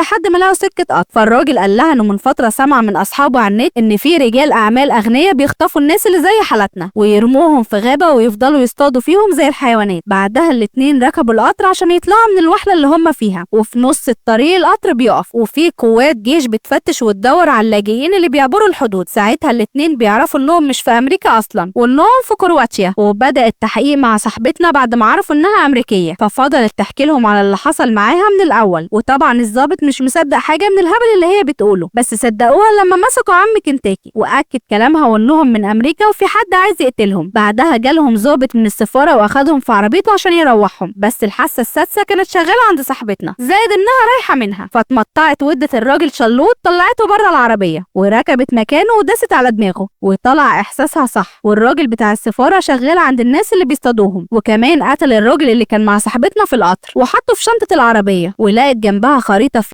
لحد ما لقوا سكة قطر. فالراجل قال لها انه من فترة سمع من اصحابه على النت ان في رجال اعمال اغنياء بيخطفوا الناس اللي زي حالتنا ويرموهم في غابه ويفضلوا يصطادوا فيهم زي الحيوانات. بعدها الاتنين ركبوا القطر عشان يطلعوا من الوحله اللي هم فيها، وفي نص الطريق القطر بيقف وفي قوات جيش بتفتش وتدور على اللاجئين اللي بيعبروا الحدود. ساعتها الاتنين بيعرفوا انهم مش في امريكا اصلا وانهم في كرواتيا، وبدأ التحقيق مع صاحبتنا بعد ما عرفوا انها امريكية، ففضلت تحكي لهم على اللي حصل معاها من الاول. وطبعا الضابط مش مصدق حاجة من الهبل اللي هي بتقوله، بس صدقوها لما مسكوا عم كنتاكي واكد كلامها وانهم من امريكا وفي حد عايز يقتلهم. بعدها جالهم ضابط من السفارة واخدهم في عربيته عشان يروحهم، بس الحاسة السادسة كانت شغالة عند صاحبتنا زائد انها رايحة منها، فاتمطعت ودت الراجل شلوط طلعته بره العربية وركبت مكانه ودست على دماغه، وطلع احساسها صح، والراجل بتاع السفارة شغال عند الناس اللي بيصطادوهم، وكمان قتل الراجل اللي كان مع صاحبتنا في القطر وحطه في شنطه العربية، ولقت جنبها خريطة